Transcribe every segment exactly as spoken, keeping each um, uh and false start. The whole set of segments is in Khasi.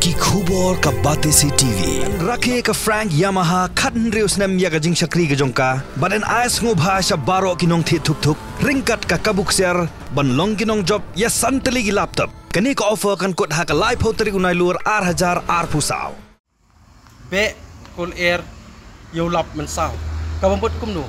Ki khubor ka Batesi T V. Rakhe ka Frank Yamaha khathynriew snem ïa ka jingshakri ka jong ka. Bad yn ai sngewbha sha baroh ki nongthied thuk thuk ryngkat ka kabu ksiar ban long ki nongjop ïa san tylli ki laptop. Kane ka offer kan kut ha ka laiphew tarik u Nailur ar hajar arphew saw. Beh kol er ïa u lap mynsaw. Kaba mut kumno?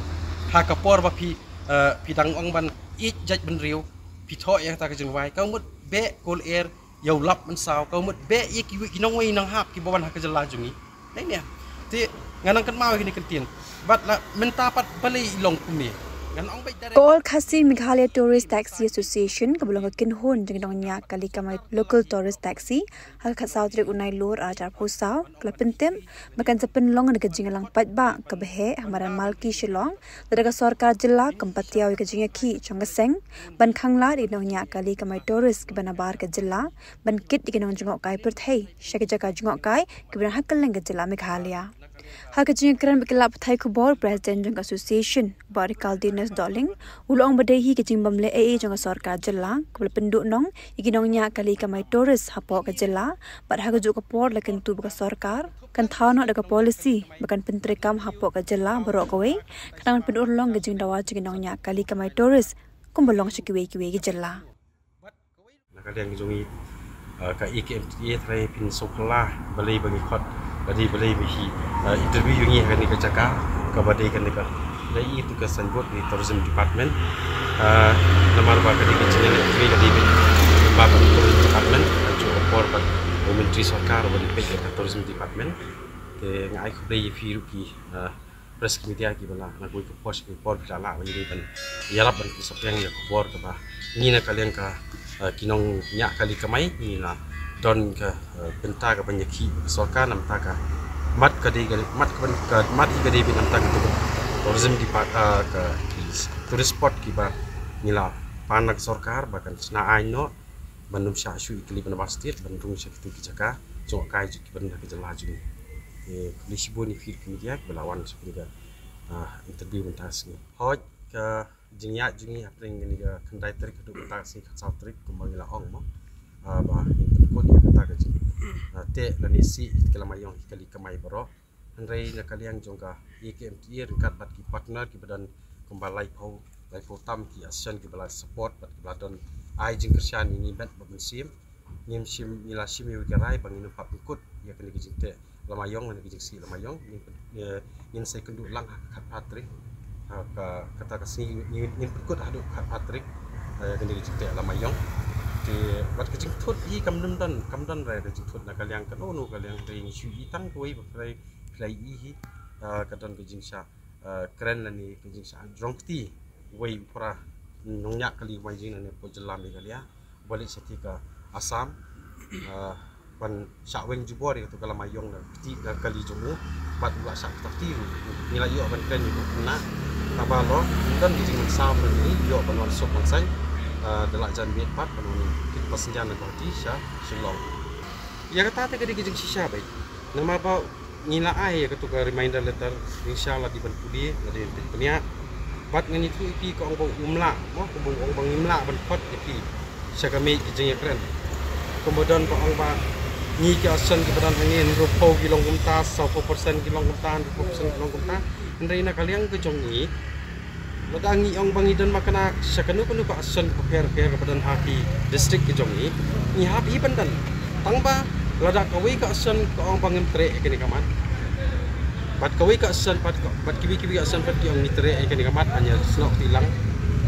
Ha ka por ba phi, eh, phi dang ong ban ïeit jait bynriew, phi thoh ïa kata ka jingduwai. Kaba mut beh kol er ïa u lap mynsaw. Kaba mut beh ïa kiwei ki nongwei nonghap kiba wan ha ka jylla jong ngi. Dei ne? Te nga nang kynmaw ïa kine ki ktien. Bad la mynta pat balei i long kumne? Ngan ong beit direct. Ka All Khasi Meghalaya Tourist Taxi Association, kaba long ka kynhun jong ki nongñiah kali kamai local tourist taxi, ha ka khatsaw tarik u Nailur ar hajar arphew saw, ka la pyntip ba kan sa pynlong ïa ka jingïalang paidbah kaba heh ha madan Malki Shillong, lada ka sorkar jylla kam patiaw ïa ka jingïakhih jong ka seng ban khanglad ïa ki nongñiah kali kamai tourist kiba nabar ka jylla ban kit ïa ki nongjngohkai pyrthei sha ki jaka jngohkai kiba don ha kylleng ka jylla Meghalaya. Ha ka jingïakren bad ki lad pathai khubor, President jong ka Association, Bah Ricaldinus Dohling, u la ong ba dei hi ka jingbym leh ei ei jong ka sorkar jylla kaba la pynduhnong ïa ki nongñiah kali kamai tourist hapoh ka jylla, bad ha kajuh ka por la kyntu ba ka sorkar kan thaw noh da ka policy ba kan pyntreikam hapoh ka jylla baroh kawei, khnang ban pynurlong ka jingdawa jong ki nongñiah kali kamai tourist kumba long sha kiwei kiwei ki jylla. Na ka liang jong ngi, ah, ka A K M T A trai phin sngewkhlaiñ balei ba ngi khot, balei, balei ba hi, ah, interview ïa ngi ha kane ka jaka kaba dei kane ka, dei itu ka signboard ni Tourism Department. Ah, namar ba ka dei ka jingïaleh trei ka dei beit ba ka Tourism Department, ka juh ka por ba u Myntri Sorkar ba dei beit ka Tourism Department. Te nga ai khublei ïa phi ruh ki, ah, press ki media kiba la, na kawei ka por sha kawei ka por phi la lah ban ïarap ban pynsaphriang ïa ka khubor kaba ngi na ka liang ka, eh, ki nongñiah kali kamai ngi la don ka, eh, bynta kaban ïakhih ka sorkar namar ka mat ka dei ka mat kaban ka mat hi ka dei beit namar ka tourism depart, eh, ka tourist spot kiba ngi la pan na ka sorkar ba kan shna aiñ noh ban ym shah shuh ïa ki lip na ba state ban rung sha kitu ki jaka jngohkai jong ki ban da ki jylla jong ngi. Eh, khublei shibun ïa phi ki media kiba la wan sha kane ka, ah, interview mynta ka sngi. Hooid, ka jingïaid jong ngi hapdeng kane ka khyndai tarik haduh mynta ka sngi khatsaw tarik kumba ngi la ong mo. Ah, ba ngin pynkut ïa kata ka jing, ah, teh lane sih ïa ka lama ïong ïa ka kali kamai baroh. Hynrei na ka liang jong ka A K M T A ryngkat bad ki partner kiba don kumba laiphew, laiphew tam ki association kiba la support bad kiba la don ai jingkyrshan ïa ngi met bad mynsiem. Ngim shim, ngi la shim ïa ka rai ba ngin ym pat pynkut ïa kane ka jingteh lama ïong lane ka jingsih lama ïong. Ngin pyn-, eh, ngin sa ïakynduh lang ha ka khatphra tarik. Ha ka, kata ka sngi ngin, ngin pynkut haduh khatphra tarik, eh, kane ka jingteh lama ïong. Te bad ka jingthut hi kam don, kam don re ka jingthut na ka liang kano kano ka liang, te ngi shu i tang kawei ba phi la i hi, ah, ka don ka jingshah, ah, kren lane ka jingshah jrong kti wei u para nongñiah kali kamai jong ngi na ne hapoh jylla Meghalaya ba leit sha kti ka Assam, ah, ban shah weng jubor ïa katu ka lama ïong na kti ka kali jong u bad u la shah kti ruh. Ngi la ïoh ban kren ïa u khynnah kaba lo don ki jingmynsaw na ngi ïoh ban wan suk wan saiñ, ah, da la jan miet pat ban wan kit passenger na Guwahati sha Shillong. Ïa kata te ka dei ka jingshisha beit. Namar ba ngi la ai ïa katu ka reminder letter, inshallah dei ban pule, la dei ban pynïaid. Bad ngan ïathuh ïa phi ka ong ba um lah, mo, ka ong ba ngim lah ban khot ïa phi sha ka miej ka jingïakren. Kumba don ba ong ba ngi ki association kiba don hangne hynriewphew ki long kumta, sawphew percent ki long kumta, hynriewphew percent ki long kumta. Hynrei na ka liang ka jong ngi, lada ngi ong ba ngi don makna sha kano kano ka association pher pher kaba don ha ki district ki jong ngi, ngi hap hi ban don. Tang ba lada kawei ka association ka ong ba ngim treh ïa kane ka mat, bad kawei ka association pat ka, bad kiwei kiwei ka association pat ki ong ngi treh ïa kane ka mat, hynrei snoh kti lang.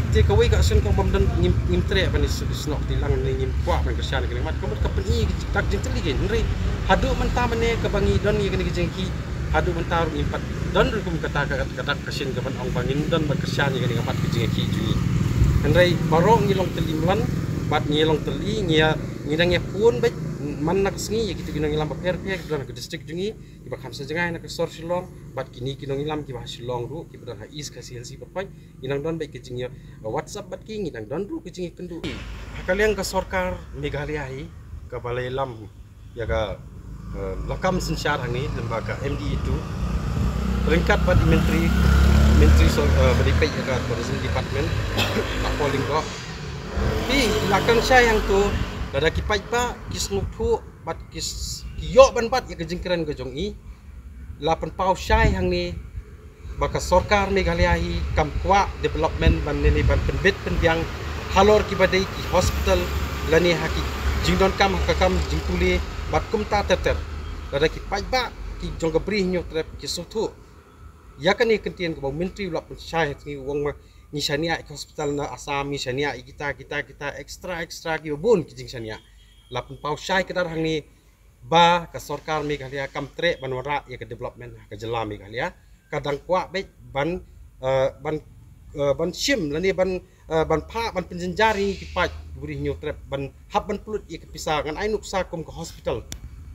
Te kawei ka association ka ong bym don, ngim, ngim treh ban snoh kti lang ne ngim kwah ban kyrshan ïa kane ka mat, ka mut ka pyni ka jingtylli kein. Hynrei haduh mynta mynne kaba ngi don ïa kane ka jingkhih, haduh mynta ruh ngim pat don ruh kum kata ka, kata ka sien kaban ong ba ngim don ban kyrshan ïa kane ka mat ka jingïakhih jong ngi. Hynrei baroh ngi long tylli mlan bad ngi long tylli, ngi ïa, ngi dang ïa phone beit man la ka sngi ïa kitu ki nongïalam bapher bapher kiba don ha ka district jong ngi, kiba kham sa jngai na ka sor Shillong, bad kine ki nongïalam kiba ha Shillong ruh kiba don ha East Khasi Hills pat. Ngi dang don beit ka jingïa WhatsApp bad ki, ngi dang don ruh ka jingïakynduh. Ha ka liang ka sorkar Meghalaya hi kaba la ïalam ïa ka, eh, lakam synshar hangne, lyngba ka M D A two, ryngkat bad i Myntri, Myntri sor-, eh, ba dei peit ïa ka Tourism Department, Bah Paul Lyngdoh. Hi la kren shai hangto, lada ki paidbah ki sngewthuh Bad ki s- ki ïoh ban bat ïa ka jingkren ka jong i, la pynpaw shai hangne ba ka sorkar Meghalaya hi kam kwah development ban ne ban pynbit pynbiang halor kiba dei ki hospital lane ha ki jingdonkam ha ka kam jingpule bad kumta ter ter. Lada ki paidbah ki jong ka Bri Hynñiewtrep ki sngewthuh ïa kane ka ktien kaba u Myntri u la pynshai ha sngi, u ong ma ngi shaniah ïa ka hospital na Assam, ngi shaniah ïa kita kita kita extra extra kiba bun ki jingshaniah. La pynpaw shai kdar hangne ba ka sorkar Meghalaya kam treh ban wanrah ïa ka development ha ka jylla Meghalaya. Ka dang kwah beit ban, eh, ban, eh, ban shim lane ban, eh, ban phah ban pynjynjar ïa ngi ki paid Bri Hynñiewtrep ban hap ban pynlut ïa ka pisa. Ngan ai nuksa kum ka hospital,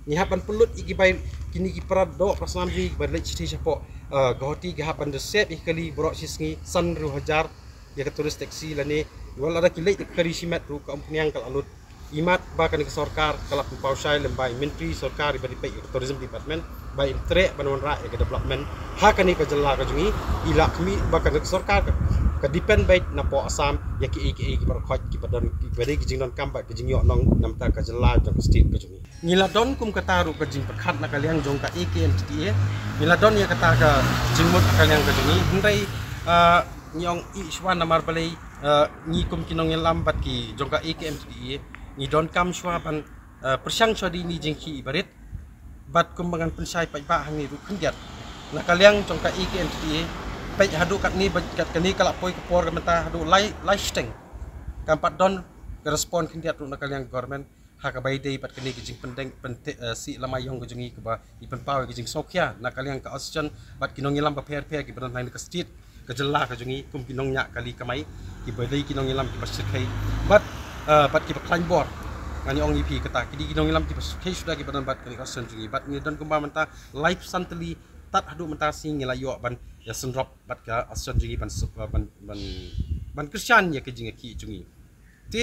ngi hap ban pynlut ïa ki bai kine ki para doh para snam jong ngi kiba leit shithi shapoh, eh, Guwahati, ki hap ban da sep ïa ki kali baroh shi sngi san hynriew hajar ïa ka tourist taxi lane wat lada ki leit da ka kali shimet ruh ka umphniang ka la lut. Imat ba kane ka sorkar ka la pynpaw shai lem ba i Myntri Sorkar iba dei peit ïa ka Tourism Department ba im treh ban wanrah ïa ka development ha kane ka jylla ka jong ngi. I la khmih ba kane ka sorkar ka, ka depend beit napoh Assam ïa kiei kiei kiba rkhot kiba don kiba dei ki jingdonkam bad ki jingïoh nong namar ka jylla jong ka state ka jong ngi. Ngi la don kum kata ruh ka jingpyrkhat na ka liang jong ka A K M T T A. Ngi la don ïa kata ka jingmut na ka liang ka jong ngi. Hynrei, ah, ngi ong i shuwa namar balei, eh, ngi kum ki nongïalam bad ki jong ka A K M T T A ngi donkam shuwa ban, eh, pyrshang shuwa da ine i jingkhih iba rit. Bad kumba ngan pynshai paidbah hangne ruh khyndiat na ka liang jong ka A K M T T A, peit haduh katne ba kat kane ka la poi ka por ka mynta haduh lai lai shiteng kam pat don ka respond khyndiat ruh na ka liang government ha kaba ïadei bad kane ka jingpyndeng pynte, eh, sih lama ïong ka jong ngi kaba i pynpaw ïa ka jingsngewkhia na ka liang ka oxygen bad ki nongïalam bapher bapher kiba don ha kane ka state ka jylla ka jong ngi kum ki nongñiah kali kamai kiba dei ki nongïalam kiba shyrkhei bad, eh, bad kiba khlaiñ bor. Ngan ong ïa phi kata ki dei ki nongïalam kiba shyrkhei suda kiba don bad kane ka oxygen jong ngi bad ngi don kumba mynta laiphew san tylli tad haduh mynta sngi ngi la ïoh ban ïasynrop bad ka oxygen jong ngi ban, ban, ban, ban kyrshan ïa ka jingïakhih jong ngi. Te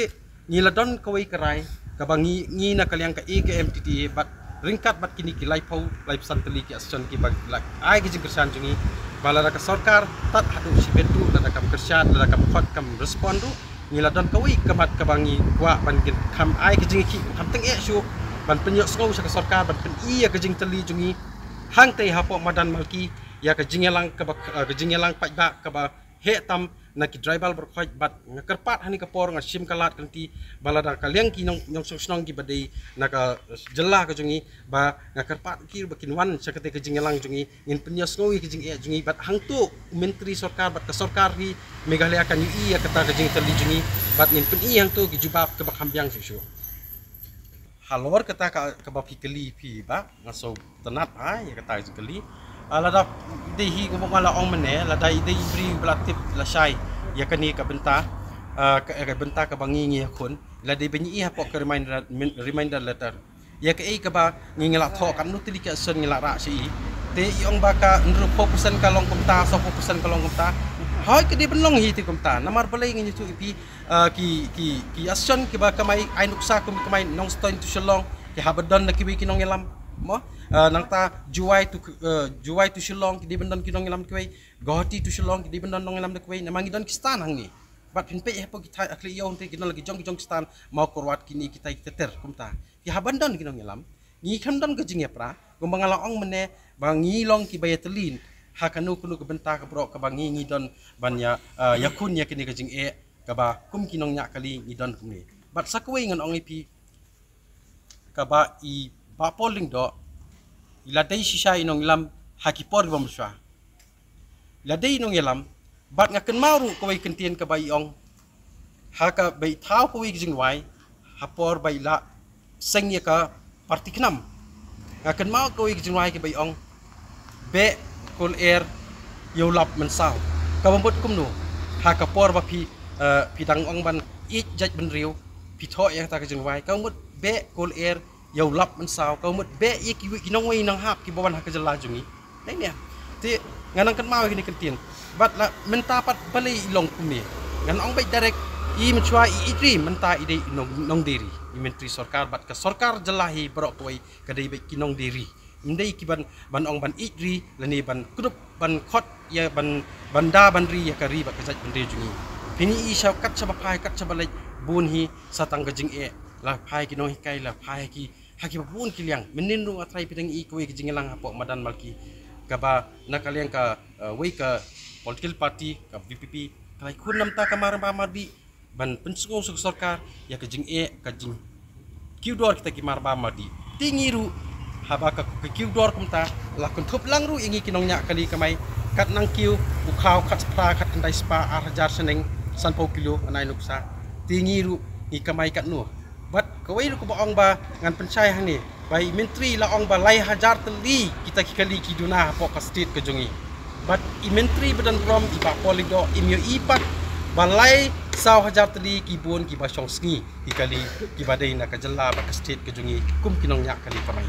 ngi la don kawei ka rai kaba ngi, ngi na ka liang ka A K M T T A bad ryngkat bad kine ki laiphew, laiphew san tylli ki oxygen kiba la ai ka jingkyrshan jong ngi. Ba lada ka sorkar tad haduh shibit ruh lada kam kyrshan, lada kam khot, kam respond ruh, ngi la don kawei ka mat kaba ngi kwah ban kin kham ai ka jingïakhih, kham tyngeh shuh ban pynïohsngew sha ka sorkar ban pyni ïa ka jingtylli jong ngi hangtei hapoh madan Malki ïa ka jingïalang kaba, eh, ka jingïalang paidbah kaba heh tam na ki driver barkhot bad nga kyrpad ha kane ka por nga shim ka lad ka lynti ba lada ka liang ki nong, nongshong shnong kiba dei na ka jylla ka jong ngi ba nga kyrpad ki ba kin wan sha kata ka jingïalang jong ngi, ngin pynïohsngew ïa ka jingeh jong ngi bad hangto u Myntri Sorkar bad ka sorkar hi Meghalaya kan ïohi ïa kata ka jingtylli jong ngi bad ngin pyni hangto ki jubab kaba kham biang shuh shuh. Halor kata ka, kaba phi kylli phi ba nga sngewtynnat ha ïa kata ka jingkylli. Ah, lada dei hi kumba nga la ong mynne, lada i dei i briew ba la tip lashai ïa kane ka bynta, ah, ka, ka bynta kaba ngi ngi ïakhun, lada dei ba ngi i hapoh ka reminder, min-, reminder letter ïa kaei kaba ngi ngi la thoh, katno tylli ki oxygen ngi la rah sha i. Te i ong ba ka hynriewphew percent ka long kumta, sawphew percent ka long kumta. Hooid, ka dei ban long hi te kumta. Namar balei ngi ïathuh ïa phi, ah, ki, ki, ki oxygen kiba kamai, ai nuksa kum kamai Nongstoiñ to Shillong, ki hap ban don na kiwei ki nongïalam. Mo, ah, nangta Jowai to, ah, Jowai to Shillong, ki dei ban don ki nongïalam kiwei, Guwahati to Shillong, ki dei ban don nongïalam da kiwei, namar ngi don ki stand hangne. Bad phin peit hapoh ki thaiñ ha khlieh ïew te ki don la ki jong ki jong ki stand, Mawkyrwat kine kitai ki ter ter kumta. Ki hap ban don ki nongïalam. Ngi kham don ka jingïapra, kumba nga la ong mynne, ba ngi long kiba ïatylli ha kano kano ka bynta ka baroh kaba ngi ngi don ban ïa, ah, ïakhun ïa kane ka jingeh, kaba kum ki nongñiah kali ngi don kumne. Bad sa kawei ngan ong ïa phi, kaba i Bah Paul Lyngdoh i la dei shisha i nongïalam ha ki por kiba mynshuwa. I la dei i nongïalam, bad nga kynmaw ruh kawei ka ktien kaba i ong, ha kaba i thaw kawei ka jingrwai ha por ba i la seng ïa ka party KHNAM. Nga kynmaw kawei ka jingrwai kaba i ong, beh ko lyer ïa u lap mynsaw. Kaba mut kumno, ha ka por ba phi, eh, phi dang ong ban ïeit jaitbynriew, phi thoh ïa kata ka jingrwai, kaba mut beh ko lyer ïa u lap mynsaw, kaba mut beh ïa kiwei ki nongwei nonghap kiba wan ha ka jylla jong ngi. Dei ne, te nga nang kynmaw ïa kine ki ktien. Bad la mynta pat balei i long kumne, ngan ong beit direct, i mynshuwa i ïeit ri, mynta i dei i nong, nongdie ri. I Myntri Sorkar bad ka sorkar jylla hi baroh kawei ka dei beit ki nongdie ri. Ym dei ki ban, ban ong ban ïeit ri lane ban kdup ban khot ïa ban, ban da ban ri ïa ka ri bad ka jaitbynriew jong ngi. Phin ïohi sha kat shaba phai kat shaba leit bun hi sa tang ka jingeh. La phai ki nonghikai, la phai ki ha kiba bun ki liang. Mynnin ruh nga trai pdeng i kawei ka jingïalang hapoh madan Malki, kaba na ka liang ka, eh, wei ka political party ka VPP ka la ïakhun namta ka marbam mardih ban pynsngew sha ka sorkar ïa ka jingeh ka jingkiew dor kita ki marbam mardih. Te ngi ruh haba ka, ka kiew dor kumta la kynthup lang ruh ïa ngi ki nongñiah kali kamai, kat nang kiew u khaw khat phra khat khyndai spah ar hajar shaneng sanphew kilo anai nuksa. Te ngi ruh ngi kamai katno? Bad kawei ruh kaba ong ba ngan pynshai hangne, ba i myntri la ong ba lai hajar tylli kita ki kali ki duna hapoh ka state ka jong i. Bad i myntri ba don burom i Bah Paul Lyngdoh im ïohi pat ba lai saw hajar tylli ki bun kiba shong sngi ki kali kiba dei na ka jylla bad ka state ka jong i kum ki nongñiah kali kamai.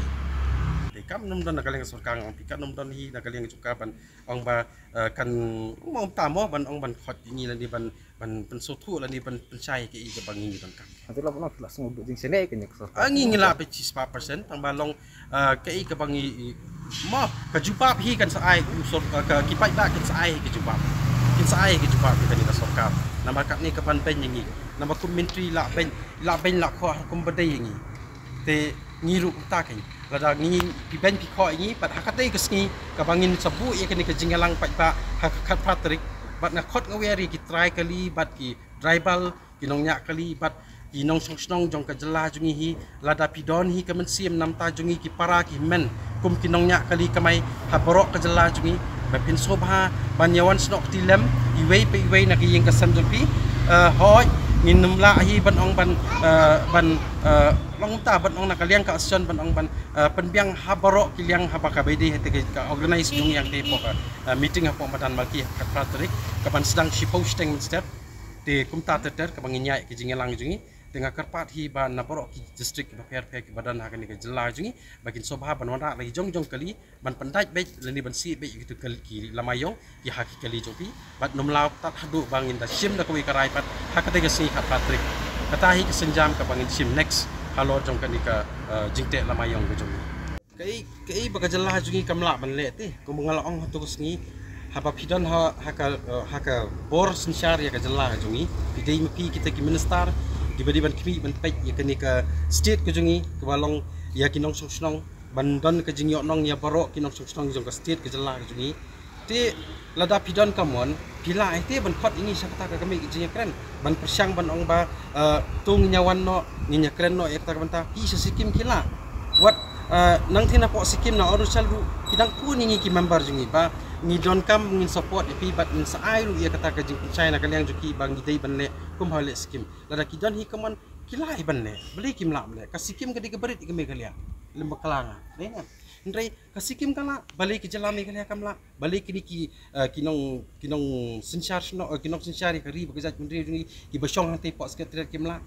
Te kam nym don na ka liang ka sorkar, nga ong phi, kam nym don hi na ka liang ka jong ka ban ong ba, eh, kan ong ba ym tam mo ban ong ban khot ïa ngi lane ban, ban pynsngewthuh lane ban pynshai kaei kaba ngi ngi donkam. Hynrei la ban ong la sngewthuh jingsngewsih ka ngi ngi la beit shi spah percent tang ba long, eh, kaei kaba ngi, mo, ka jubab hi kan sa ai u sor-, eh, ka, ki paidbah kin sa ai hi ka jubab. Kin sa ai hi ka jubab ïa kane ka sorkar. Namar katne ka ban beiñ ïa ngi. Namar kum myntri la beiñ, la beiñ la khoh ha kum ba dei ïa ngi. Te ngi ruh kumta kein. Lada ngi phi beiñ phi khoh ïa ngi pat ha katei ka sngi kaba ngin sa buh ïa kane ka jingïalang paidbah ha ka khatphra tarik. Bad nga khot nga wer ïa ki trai kali bad ki tribal, ki nongñiah kali bad ki nongshong shnong jong ka jylla jong ngi hi, lada phi don hi ka mynsiem namta jong ngi ki para ki hynmen kum ki nongñiah kali kamai ha baroh ka jylla jong ngi, ba phin sngewbha ban ïa wan snoh kti lem iwei pa iwei na ka ïing ka sem jong phi. Eh, hooid, ngin nym lah hi ban ong ban, eh, ban, eh, long ta ban ong na ka liang ka association ban ong ban, eh, pynbiang ha baroh ki liang haba ka bai dei ha te ka organize jong ïa te hapoh ka, eh, meeting hapoh madan Malki ha ka khatphra tarik, ka ban sdang shiphew shiteng mynstep. Te kumta ter ter kaba ngin ïaid ka jingïalang jong ngi. Te nga kyrpad hi ba na baroh ki district kiba pher pher kiba don ha kane ka jylla jong ngi, ba kin sngewbha ban wanrah la ki jong jong kali ban pyndait beit lane ban sih beit ïa kitu ki lama ïong ki ha ki kali jong phi. Bad nym lah tad haduh ba ngin da shim da kawei ka rai pat ha katei ka sngi khatphra tarik. Kata hi ka sienjam kaba ngin shim next halor jong kane ka, eh, jingteh lama ïong ka jong ngi. Kaei, kaei ba ka jylla jong ngi kam lah ban leh te, kumba nga la ong hato ka sngi, haba phi don ha, ha ka, eh, ha ka bor synshar ïa ka jylla jong ngi, phi dei ma phi kita ki minister kiba dei ban khmih ban peit ïa kane ka state ka jong ngi, kaba long ïa ki nongshong shnong, ban don ka jingïohnong ïa baroh ki nongshong shnong jong ka state ka jylla ka jong ngi. Te lada phi don ka mon, phi lah hi te ban khot ïa ngi sha kata ka kmie ka jingïakren ban pyrshang ban ong ba, eh, to ngin ïa wan noh, ngin ïa kren noh ïa kata ka bynta. Ki sha Sikkim ki lah. Wat, eh, nangtei napoh Sikkim na Arunachal ruh ki dang phone ïa ngi ki member jong ngi ba ngi donkam ngin support ïa phi bad ngin sa ai ruh ïa kata ka jingpynshai na ka liang jong ki ba ngi dei ban leh kum ha leh Sikkim. Lada ki don hi ka mon ki lah hi ban leh. Balei kim lah ban leh? Ka Sikkim ka dei kaba rit ïa ka Meghalaya. Lem bakla nga. Dei ngan. Hynrei ka Sikkim ka lah, balei ka jylla Meghalaya kam lah? Balei kine ki, eh, ki nong, ki nongsynshar shnong, eh, ki nongsynshar ïa ka ri bad ka jaitbynriew jong ngi kiba shong hangtei hapoh Secretariat kim lah?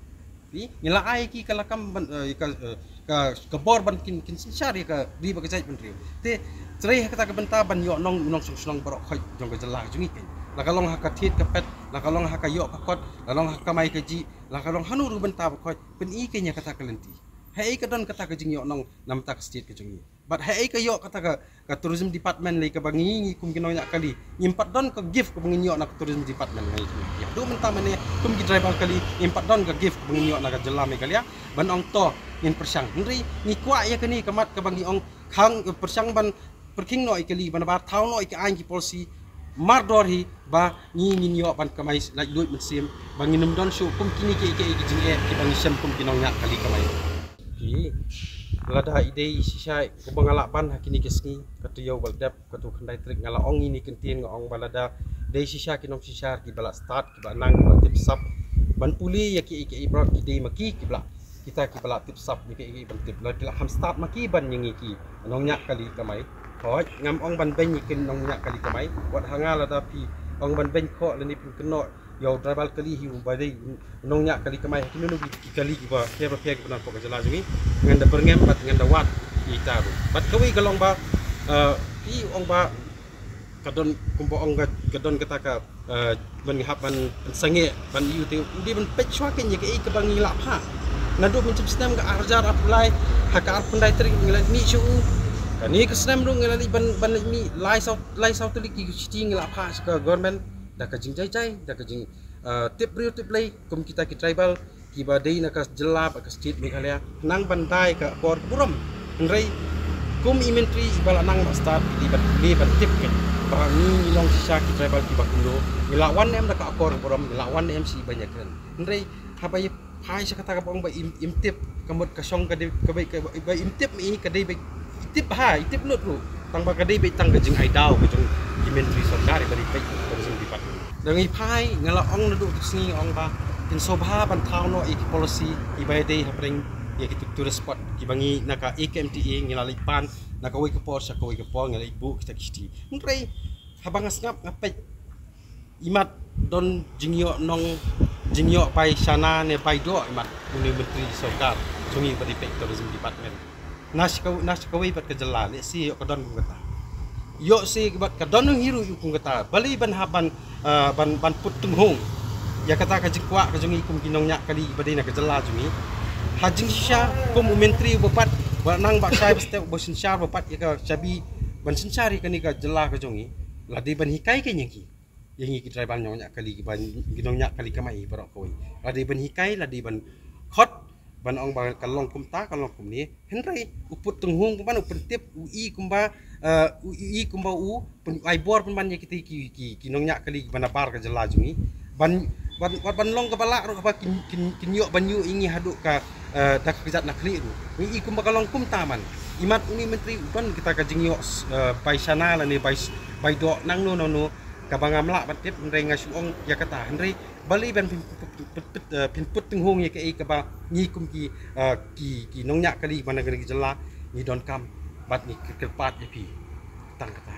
Ngi la ai ki ka lakam ban, eh, ka, eh, ka, ka bor ban kin, kin synshar ïa ka ri bad ka jaitbynriew. Te trei ha kata ka bynta ban ïohnong u nongshong shnong baroh khoit jong ka jylla jong ngi kein. La ka long ha ka thied ka pet, la ka long ha ka ïoh ka kot, la long ha ka kamai kajih, la ka long hano ruh bynta ba khoit, pyni kein ïa kata ka lynti. Haei ka don kata ka jingïohnong na bynta ka state ka jong ngi? Bad haei ka ïoh kata ka, ka tourism department lei kaba ngi, ngi kum ki nongñiah kali ngim pat don ka gift kaba ngin ïoh na ka tourism department lei. Ïa, haduh mynta mynne kum ki tribal kali ngim pat don ka gift kaba ngin ïoh na ka jylla Meghalaya ban ong to ngin pyrshang. Hynrei ngi kwah ïa kane ka mat kaba ngi ong khang, pyrshang ban pyrkhing noh ïa kali, ban bar thaw noh ïa ka aiñ ki policy mardor hi ba ngi ngin ïoh ban kamai laitluid mynsiem, ba ngin ym don shuh kum kine kiei kiei ki jingeh kiba ngi shem kum ki nongñiah kali kamai. Ki, lada i dei shisha kumba nga lah ban ha kine ki sngi, ka taïew ba la dep, ka tu khyndai tarik, nga la ong ïa kine ki ktien, nga ong ba lada dei shisha ki nongsynshar kiba la stad, kiba nang, kiba tip sap ban pule ïa kiei kiei baroh, ki dei ma ki kiba la, kita kiba la tip sap ïa kiei kiei ban tip. Lada ki la kham stad ma ki ban ïa ngi ki nongñiah kali kamai, hooid, ngam ong ban beiñ ïa ki nongñiah kali kamai. Wat ha nga lada phi ong ban beiñ khoh lane pynkynnoh ïa u tribal kali hi uba dei u nongñiah kali kamai ha kino kino ki kali kiba pher ba pher kiba nang hapoh ka jylla jong ngi, ngan da byrngem bad ngan da wad ïa ita ruh. Bad kawei ka long ba, eh, phi ong ba ka don, kumba ong ka, ka don kata ka, eh, ban hap ban, ban sangeh ban ïoh te u dei ban peit shuwa kein ïa kaei kaba ngi lah phah. Naduh mynshem snem ka ar hajar arphew lai ha ka arphew khyndai tarik ngi la mih sha u. Kane ka snem ruh ngi la leit ban, ban leit mih lai saw, lai saw tylli ki shithi ngi la phah sha ka government da ka jingjai jai, da ka jing, eh, tip briew tip Blei kum kita ki tribal, kiba dei na ka jylla bad ka state Meghalaya, nang ban da ïa ka akor ka burom. Hynrei kum i myntri iba la nang ban stad, i ban pule ban tip ka ba ngi ngi long shisha ki tribal kiba kumno, ngi la wan ne em da ka akor ka burom, ngi la wan ne em shi ban ïakren. Hynrei haba ïa phai sha kata kaba ong ba im, im tip, ka mut ka shong ka dei, ka bai, ka bai im tip, i ka dei bai i tip ha, i tip lut ruh. Tang ba ka dei bai tang ka jingai daw ka jong ki myntri sorkar iba dei bai ka jong dipat. Da ngi phai, nga la ong naduh ka sngi, ong ba kin sngewbha ban thaw noh ïa ki policy iba dei hapdeng ïa ki tu-, tourist spot kiba ngi na ka A K M T A ngi la leit pan na kawei ka por sha kawei ka por, ngi la leit buh kita ki shithi. Hynrei haba nga sngap nga peit, imat don jingïoh nong, jingïoh bai shana ne bai doh imat une u myntri sorkar jong ngi ba dei peit tourism department. Na shi kaw-, na shi kawei pat ka jylla, lehse ïoh ka don kum kata. Ïoh shi bad ka don hi ruh kum kata. Balei ban hap ban, ah, ban, ban put tynghung ïa kata ka jingkwah ka jong ngi kum ki nongñiah kali ba dei na ka jylla jong ngi. Ha jingshisha kum u myntri uba pat, ba nang ba shai ba step uba synshar ba pat ïa ka shabi ban synshar ïa kane ka jylla ka jong ngi. Lada ban hikai ka ïa ngi, ïa ngi ki tribal nongñiah kali, ki ban, ki nongñiah kali kamai baroh kawei. Lada ban hikai, lada ban khot, ban ong ba ka long kumta, ka long kumne. Hynrei u put tynghung kumba, u pyntip, u i kumba, eh, u i kumba u pyn-, ai bor pynban ïa kita ki, ki, ki nongñiah kali kiba nabar ka jylla jong ngi. Ban, ban, ban, ban long kaba lah ruh ba kin, kin, kin ïoh ban ïoh ïa ngi haduh ka, eh, da ka kjat na khlieh ruh. Ngi i kumba ka long kumta man. Imat une u myntri u don kita ka jingïoh, eh, bai shana lane bai, bai doh nangno nangno. Kaba ngam lah ban tip, hynrei nga shu ong ïa kata, hynrei balei ban phin, phin, phin, phin, eh, phin put tynghung ïa kaei kaba ngi kum ki, eh, ki, ki nongñiah kali ba na kane ka jylla ngi donkam bad ngi kyrpad ïa phi tang kata.